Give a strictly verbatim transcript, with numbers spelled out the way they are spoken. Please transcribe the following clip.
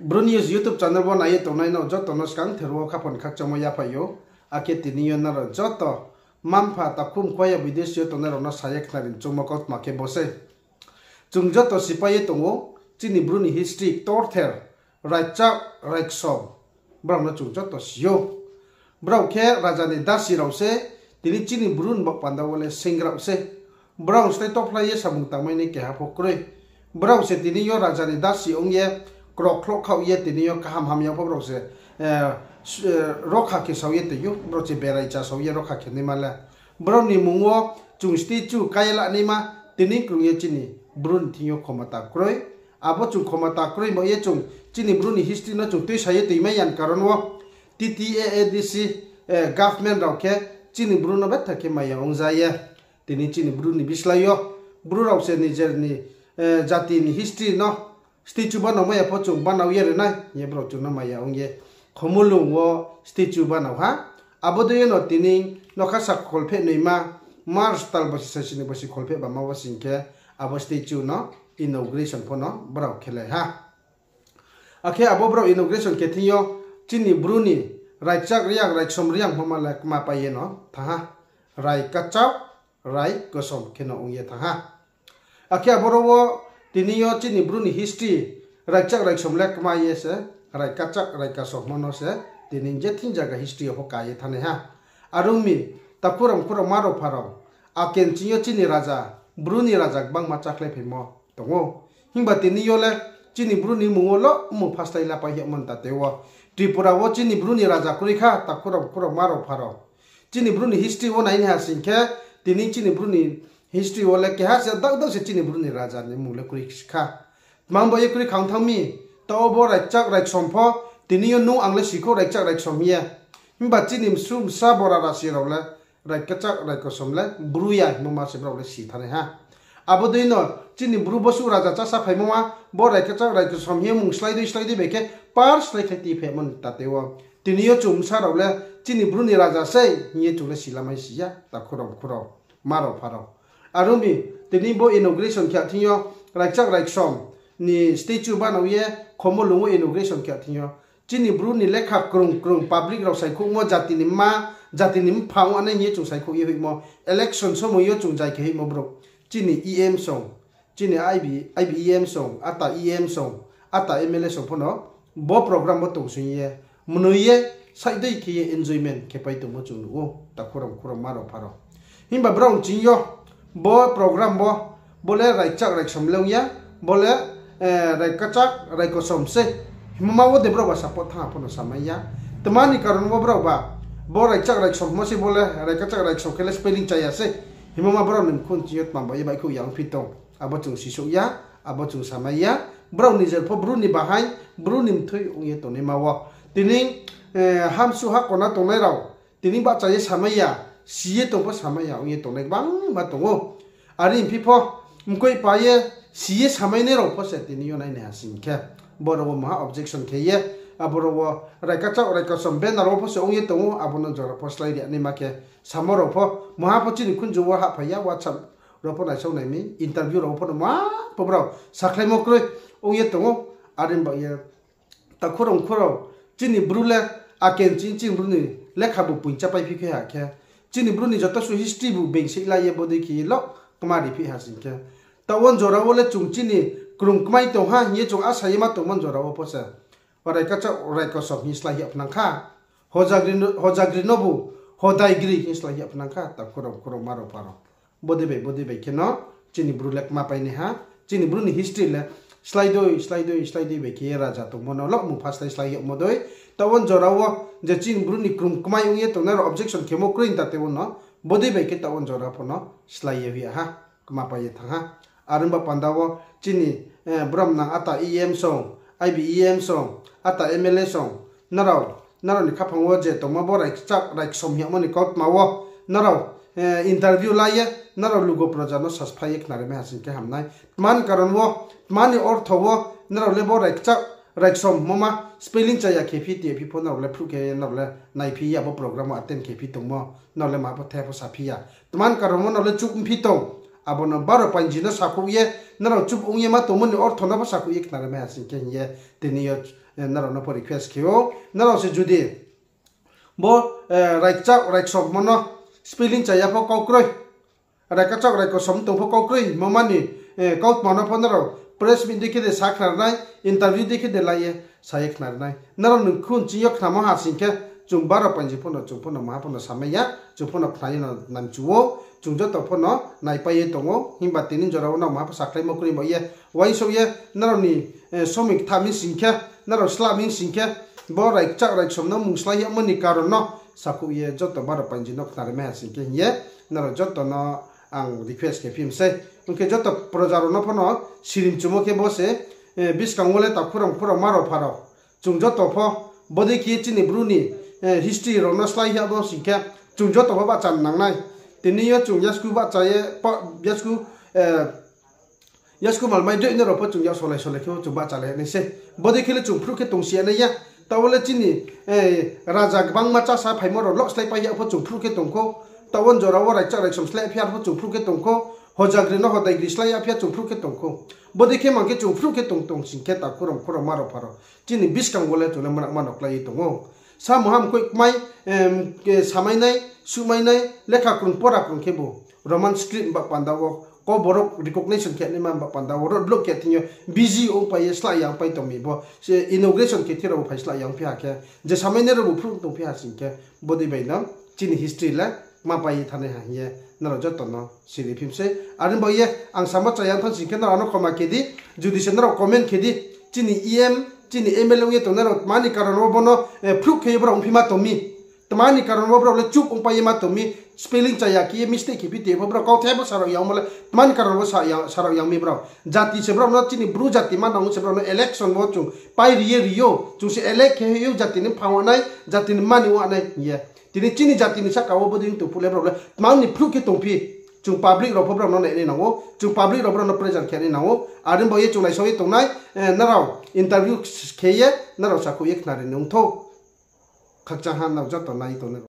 Bru News YouTube channel wo nai ye tongnai no joto no skangther wo khaphang khakchangmo yaphai ou. Akhe tini yo nrao joto mma-mpha takhu mkhu ya bidesh yo tongnai rao no sa ye khnari ni choungmo kautma khe bo sei. Chung joto sipai ye tong ou, chini Bru ni history ktorther, raichak, raiksom, brao no chung joto si ou. Brao khe raja ni dasi rao se, tini chini Bru ni baoh panda wo le seng rao se. Brao slái tophlai ye samung tangmai ni keha pho kroi. Brao se tini yo raja ni dasi ong ye, krokhloh khaoh ye tini yo kaham hamya pho brao se, eh, s-, eh, rokha khe sao ye tong ou, brao se berai chasao ye rokha khe naima le. Brao ni mmung wo chung statue kái ye la naima, tini krung ye chini Bru ni thing yo khomota kroi. Abo chung khomota kroi bo ye chung chini Bru ni history no chung tuisa ye toimai ya ni karon wo T T A A D C, eh, government rao khe chini Bru no betha khe maya ongja ye. Tini chini Bru ni bislái yo, Bru rao se nijer ni, eh, jati ni history no statue banao mai ya pho chung banao ye ri nai hing ye brao chung no maya ong ye Khumulwng wo statue banao ha. Abo dei ye no tini nokha sa kholpheh noima March tal bosi saisi ni bosi kholpheh bama wo sing khe abo statue no inauguration pho no brao khelai ha. Akhe abo brao inauguration khe thing yo chini Bru ni raichak riak, raiksom riak homa le kma pai ye no thanng ha. Rai kachak, rai kosom khe no ong ye thanng ha. Akhe aboro wo tini yo chini Bru ni history, raichak raiksom le kma ye se, rai kachak rai kosom homa no se tini je thing zaga history yo pho ka ye thanngnai ha. Are ong mi, takhu rao mkhu rao ma rao pha rao, ake nching yo chini raja, Bru ni raja gbangma chakhlai phaimo tong ou. Himba tini yo le chini Bru ni mmung wo lo mmung phaslái lapai hingmo ni tate wo Tripura wo chini Bru ni raja kroi kha, takhu rao mkhu rao ma rao pha rao. Chini Bru ni history wo nai ni ha sing khe, tini chini Bru ni history wo le keha se dak dak se chini Bru ni raja ni mmung le kroi kha. Tma bo ye kroi kha ong thanng mi, taoh wo bo raichak raiksom pho, tini yo nung ang le si khou raichak raiksom hing ye. Himba chini msu msa bora rasi rao le, rai kachak rai kosom le Bru ya hingmo ma se brao le si thanngnai ha. Abo dei no chini Bru bosuh raja chasa phaimo ma, bo rai kachak rai kosom hing ye mmung slái dei slái dei bai khe par slái khe ti phaimo ni tate wo. Tini yo chung bsa rao le chini Bru ni raja sei hing ye chung le silamai si ya, takhu rao mkhu rao, ma rao pha rao. Are ong mi, tini bo inauguration khe thing yo, raichak raiksom ni statue banao ye, Khumulwng wo inauguration khe thing yo, chini Bru ni lekha krung krung public rao saikhouhmo, jati ni mma, jati ni mpha ong nai hing ye chung saikhouh ye hoihmo, election somoi yo chung jai khe hoihmo brouh, chini E M song, chini I B, I B E M song, ata E M song, ata M L A song pho no bo program wo tongsoing ye, mnoi ye, saih dei khe ye enjoyment khe pai tongmo chung nuh ou, takhu rao mkhu rao ma rao pha rao. Himba brao nching yo, bo program wo, bo le raichak raiksom le ong ya, bo le, eh, rai kachak rai kosom se. Himba ma wo de brao ba support thanng pho no samai ya. Tma ni karon wo brao ba, bo raichak raiksom hingmo se bo le rai kachak raiksom khe le spelling cha ya se. Himba ma brao ni mkhu nching yo tma ba ye baihkhouh ya ongphi tong. Abo chung sisouh ya, abo chung samai ya. Brao nijer pho Bru ni bahaing, Bru ni mthoi ong ye tongnaima wo. Tini, eh, hamsuh ha kona tongnai rao, tini bahcha ye samai ya, si ye tong pho samai ya ong ye tongnai gbangma tong ou. Are phi pho, mkoih pa ye, si ye samainai rao pho se tini yo nai ni ha sing khe, boro wo maha objection khe ye, aboro wo rai kachak rai kosom banner wo pho se ong ye tong ou, abo no jora pho slái ri naima khe, samo rao pho, maha pho chini khunju wo hahphai ya, WhatsApp rao pho naisao nai mi, interview rao pho no ma pho brao sakhlaimo kroi ong ye tong ou. Are ba ye, takhu rao mkhu rao, chini Bru le ake nching chini Bru ni lekha bu poing chápai phi khe ha khe, chini Bru ni joto su history bu being seihlai ye bodei khe ye lo kma ri phi ha sing khe, taoh wo jora wo le chung chini krung kmai tong ha hing ye chung asa ye ma tongmo jora wo pho se, rai kachak rai kosom hing slái ya phnang kha. Hojagri no, hojagri no bu, hodaigri hing slái ya phnang kha, takhu rao mkhu rao ma rao pha rao. Bodei bai, bodei bai khe no, chini Bru le kma pai nai ha, chini Bru ni history le, slái dei, slái dei, slái dei bai khe ye raja tongmo no lo mmung phaslái slái yagmo dei, taoh wo jora wo, je chini Bru ni krung kmai ong ye tongnai rao objection khemo kroi ni tate wo no, bodei bai khe taoh wo jora pho no, slái ye hoih ya ha, kma pai ye thanng ha. Are ong ba panda wo chini, eh, bromnang ata E M song, I B E M song, ata M L A song, nrao, nrao ni khaphang wo je tongma bo rai kchak rai ksom hingmo ni kautma wo, nrao, eh, interview la ye, nrao lugo proja no sasphai ye khnari mai ha sing khe hamnai. Tma ni karon wo, tma ni ortho wo, nrao le bo rai kchak rai ksom hingmo ma spelling cha ya khe phi ti phi pho nrao le phruh khe nrao le naiphi ya bo program wo attend khe phi tongmo, nrao le ma pho the pho saphi ya. Tma ni karon wo nrao le chuh mphi tong, Abo no baro panji no sakhouh ye, nrao chup ong ye ma tongmo ni ortho no pho sakhouh ye khnari mai ha sing khe hing ye, tini yo, eh, nrao no pho request khe ou. Nrao se judi bo, eh, raikchak raiksom mo no spelling chaya pho kau kroi, raikchak raikosom tong pho kau kroi, mo mani, eh, kautma no pho nrao press meet dei khe de sa khnari nai, interview dei khe de lai ye sa ye khnari nai. Nrao ni khun ching yo khnamo ha sing khe, chung baro panji pho no, chung pho no maha pho no samai ya, chung pho no khna ye no namchu ou, chung joto pho no naipai ye tong ou, himba tini jora wo nrao maha pho sakhlaimo kroi ba ye, uaingsouh ye, nrao ni, eh, somoi ktha mi sing khe, nrao sla mi sing khe, bo raikchak raiksom no mung slái yagmo ni karon no sakhouh ye joto baro panji no khnari mai ha sing khe hing ye, nrao joto no ang request khe phi mi sei. Ong khe joto proja rao no pho no sirimchumo khe bo se, eh, buskang wo le takhu rao, mkhu rao, ma rao, pha rao, chung joto pho bodei khe chini Bru ni, eh, history rao no slái yagmo sing khe, chung joto pho bahcha nangnai. Tini yo chung yasku bahcha ye, pa-, yasku, eh, yasku malmai droi nrao pho chung yak solai solai khe chung bahcha lai nai sei. Bodei khe le chung phruh khe tongsi ya nai ya. Taoh wo le chini, eh, raja gbangma chasa phaimo rao lo slái pai ya pho chung phruh khe tong khou. Taoh wo jora wo raikchak raiksom slái phi ya pho chung phruh khe tong khou. Hojagri no hodaigri slái ya phi ya chung phruh khe tong khou. Bodei khe mang khe chung phruh khe tong tong sing khe takhu rao, mkhu rao, ma rao, pha rao, chini buskang wo le chung le manakma no klái ye tong ou. Samung hamkhoih kmai, em, ke samai nai, suhmai nai, lekha krung pora krung khebu Roman script ba panda wo, kau borok recognition khe naima ba panda wo, road block khe thing yo busy ongpai ye slái ya ongpai tong mi bo, se inauguration khe thi rao bo phai slái ya ongphi ha khe, je samai nai rao bo phruh tongphi ha sing khe, bodei bai no chini history le ma pai ye thanai ha hing ye nrao joto no siri phi mi sei. Are ni baoh ye ang samo chaya thanng sing khe nrao no khoma khe di, judi se nrao comment khe di, chini E M, chini M L A ong ye tongnai rao tma ni karon wo bo no, eh, phruh khe ye brao ongphi ma tong mi. Tma ni karon wo brao le chup ongpai ye ma tong mi, spelling chaya khe ye mistake khe phi tong pho brao kauthai pho sa rao ya ongmo le, tma ni karon wo sa ya, sa rao ya ong mi brao. Jati se brao no, chini Bru jati manang se brao no election wo chung pai ri ye ri ou, chung se elect khe ye ou, jati ni mphang wa nai, jati ni mani wa nai hing ye. Tini chini jati ni sahka wo bodei ong tong phuh le brao le tma ni phruh khe tongphi, chung public rao pho brao no nai nai nang ou, chung public rao brao no pressure khe nai nang ou, are ni baoh ye chung naisao ye tongnai, eh, nrao interview khe ye nrao sakhouh ye khnari nung thou. Khakchang ha nrao joto nai tongnai rao.